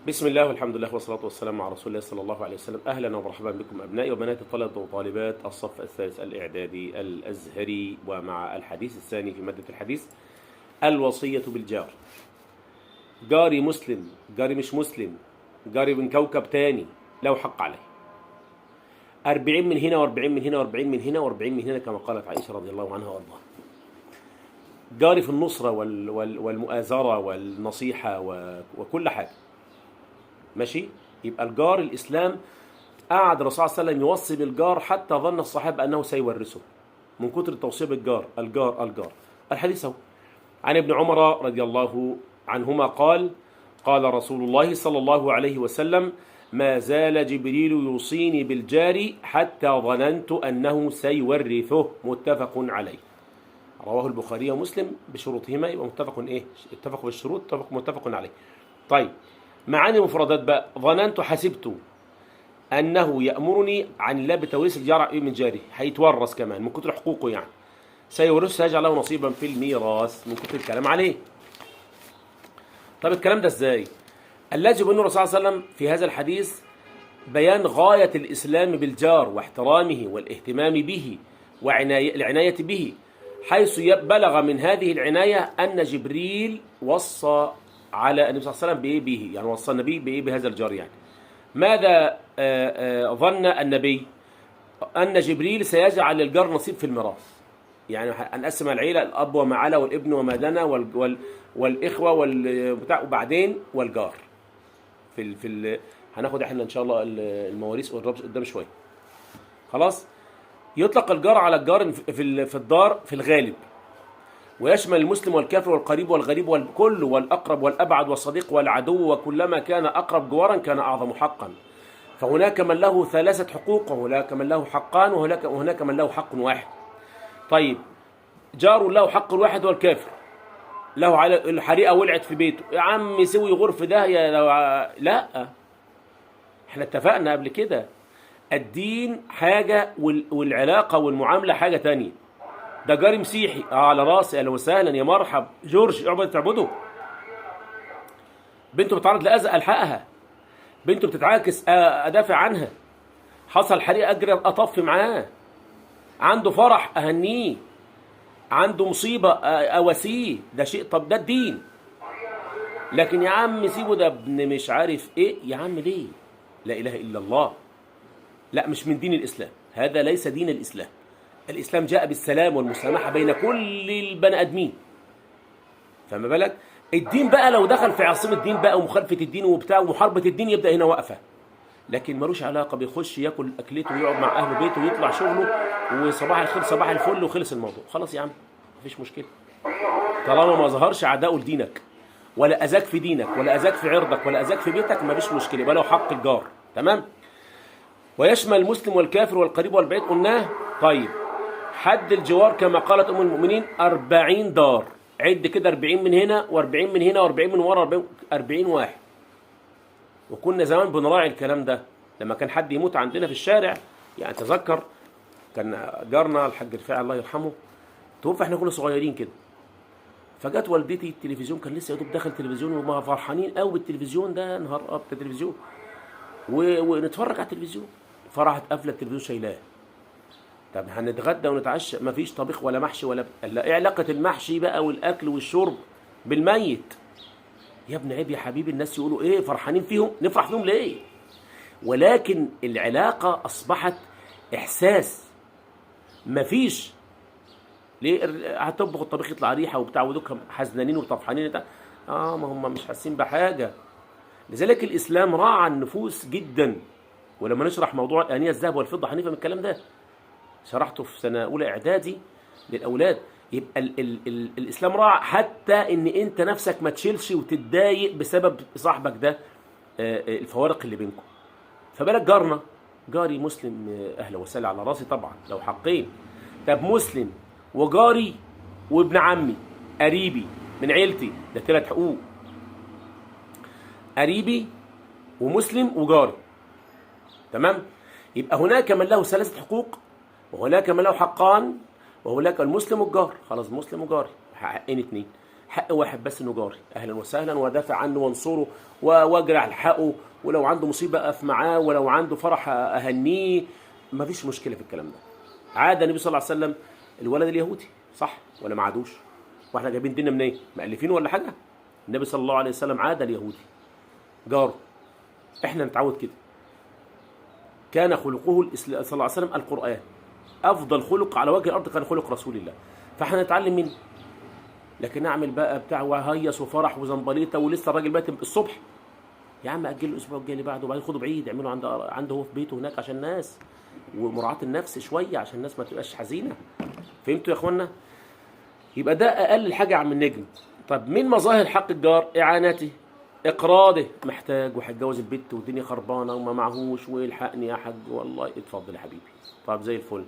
بسم الله والحمد لله والصلاة والسلام على رسول الله صلى الله عليه وسلم. أهلا ومرحبا بكم أبنائي وبناتي طلبة وطالبات الصف الثالث الإعدادي الأزهري، ومع الحديث الثاني في مادة الحديث الوصية بالجار. جاري مسلم، جاري مش مسلم، جاري من كوكب تاني، له حق عليه. 40 من هنا و40 من هنا و40 من هنا و40 من هنا، كما قالت عائشة رضي الله عنها وأرضاها. جاري في النصرة والمؤازرة والنصيحة وكل حاجة. ماشي؟ يبقى الجار، الإسلام قعد الرسول صلى الله عليه وسلم يوصي بالجار حتى ظن الصحابة أنه سيورثه من كتر التوصية بالجار. الجار الجار. الحديث هو عن ابن عمر رضي الله عنهما قال: قال رسول الله صلى الله عليه وسلم: ما زال جبريل يوصيني بالجار حتى ظننت أنه سيورثه. متفق عليه، رواه البخاري ومسلم بشروطهما. يبقى متفق ايه؟ اتفقوا بالشروط، متفق عليه. طيب، معاني المفردات بقى: ظننت حسبت، انه يامرني عن الله بتوريث الجار من جاره، هيتورث كمان من كتر حقوقه، يعني سيورث، سيجعل له نصيبا في الميراث من كتر الكلام عليه. طب الكلام ده ازاي؟ الذي يبينه الرسول صلى الله عليه وسلم في هذا الحديث بيان غاية الإسلام بالجار واحترامه والاهتمام به والعناية به، حيث بلغ من هذه العناية أن جبريل وصى على النبي صلى الله عليه وسلم بإيه؟ به، يعني وصى النبي بإيه؟ بهذا الجار. يعني ماذا ظن النبي؟ أن جبريل سيجعل للجار نصيب في الميراث. يعني هنقسم العيلة: الأب وما علا، والابن وما دنا، والإخوة والبتاع، وبعدين والجار. في ال هناخد احنا ان شاء الله المواريث قدام شويه. خلاص، يطلق الجار على الجار في الدار في الغالب، ويشمل المسلم والكافر والقريب والغريب والكل والأقرب والأبعد والصديق والعدو، وكلما كان أقرب جوارا كان أعظم حقا. فهناك من له 3 حقوق، وهناك من له حقان، وهناك من له حق واحد. طيب، جار له حق واحد والكافر له على الحريقه ولعت في بيته، يا عم سوي غرفة ده يا لو. لا، احنا اتفقنا قبل كده، الدين حاجة والعلاقة والمعاملة حاجة تانية. ده جاري مسيحي، على راسي، اهلا وسهلا يا مرحب جورج، اعبد تعبده. بنته بتعرض لاذى الحقها، بنته بتتعاكس ادافع عنها، حصل حريقة اجري اطفي معاه، عنده فرح اهنيه، عنده مصيبة اواسيه. ده شيء، طب ده الدين. لكن يا عم سيبه، ده ابن مش عارف ايه، يا عم ليه؟ لا اله الا الله. لا، مش من دين الاسلام، هذا ليس دين الاسلام. الاسلام جاء بالسلام والمسامحه بين كل البني ادمين، فما بالك الدين بقى لو دخل في عاصمة الدين بقى ومخالفه الدين وبتاع ومحاربه الدين، يبدا هنا وقفه. لكن ملوش علاقه، بيخش ياكل اكلته ويقعد مع اهله بيته ويطلع شغله، وصباح الخير صباح الفل، وخلص الموضوع. خلاص يا عم، مفيش مشكلة، طالما ما ظهرش عداؤه لدينك ولا اذاك في دينك ولا اذاك في عرضك ولا اذاك في بيتك، مفيش مشكله، يبقى له حق الجار. تمام. ويشمل المسلم والكافر والقريب والبعيد، قلناه. طيب، حد الجوار كما قالت ام المؤمنين 40 دار. عد كده، 40 من هنا و40 من هنا و40 من ورا، 40 40 واحد. وكنا زمان بنراعي الكلام ده لما كان حد يموت عندنا في الشارع. يعني تذكر كان جارنا الحاج رفاعي الله يرحمه توفى، احنا كنا صغيرين كده، فجت والدتي، التلفزيون كان لسه يا دوب دخل تلفزيون، وما فرحانين قوي بالتلفزيون ده، نهار اب التلفزيون، ونتفرج على التلفزيون. فراحت قافله التلفزيون شايلاه. طب هنتغدى ونتعشى، مفيش طبيخ ولا محشي ولا لا. ايه علاقة المحشي بقى والاكل والشرب بالميت يا ابن؟ عيب يا حبيبي، الناس يقولوا ايه؟ فرحانين فيهم، نفرح فيهم ليه؟ ولكن العلاقة اصبحت احساس، مفيش ليه هتطبخ الطبيخ يطلع ريحه وبتاع، ودوك حزنانين وطفحانين، ما هم مش حاسين بحاجه. لذلك الاسلام راعى النفوس جدا. ولما نشرح موضوع الانية الذهب والفضة هنفهم الكلام ده، شرحته في سنة اولى اعدادي للاولاد. يبقى ال ال ال الاسلام راعى حتى ان انت نفسك ما تشيلش وتتضايق بسبب صاحبك ده، الفوارق اللي بينكم. فبالك جارنا، جاري مسلم، اهلا وسهلا على راسي طبعا، لو حقين. طب مسلم وجاري وابن عمي قريبي من عيلتي، ده 3 حقوق: قريبي ومسلم وجاري. تمام؟ يبقى هناك من له 3 حقوق، وهناك من له حقان، وهناك المسلم والجار. خلاص، مسلم وجاري، حقين 2. حق واحد بس، انه جاري، اهلا وسهلا، وادافع عنه وانصره واجري على حقه، ولو عنده مصيبة اقف معاه، ولو عنده فرح اهنيه، مفيش مشكلة في الكلام ده. عاد النبي صلى الله عليه وسلم الولد اليهودي، صح ولا ما عادوش؟ واحنا جايبين ديننا منين؟ إيه؟ مألفينه ولا حاجة؟ النبي صلى الله عليه وسلم عاد اليهودي جاره. احنا نتعود كده. كان خلقه صلى الله عليه وسلم القرآن، افضل خلق على وجه الارض كان خلق رسول الله، فاحنا نتعلم منه. لكن اعمل بقى بتاع وهيص وفرح وزنبليطه ولسه الراجل مات الصبح، يا عم اجله الاسبوع الجاي اللي بعده، وبعدين خده بعيد، اعمله عنده هو في بيته هناك عشان الناس، ومراعاة النفس شوية عشان الناس ما تبقاش حزينة. فهمتوا يا اخوانا؟ يبقى ده اقل حاجة يا عم النجم. طب من مظاهر حق الجار؟ اعانته، اقراضه، محتاج وهيتجوز البت والدنيا خربانة وما معهوش، والحقني يا حاج والله، اتفضل يا حبيبي. طب زي الفل.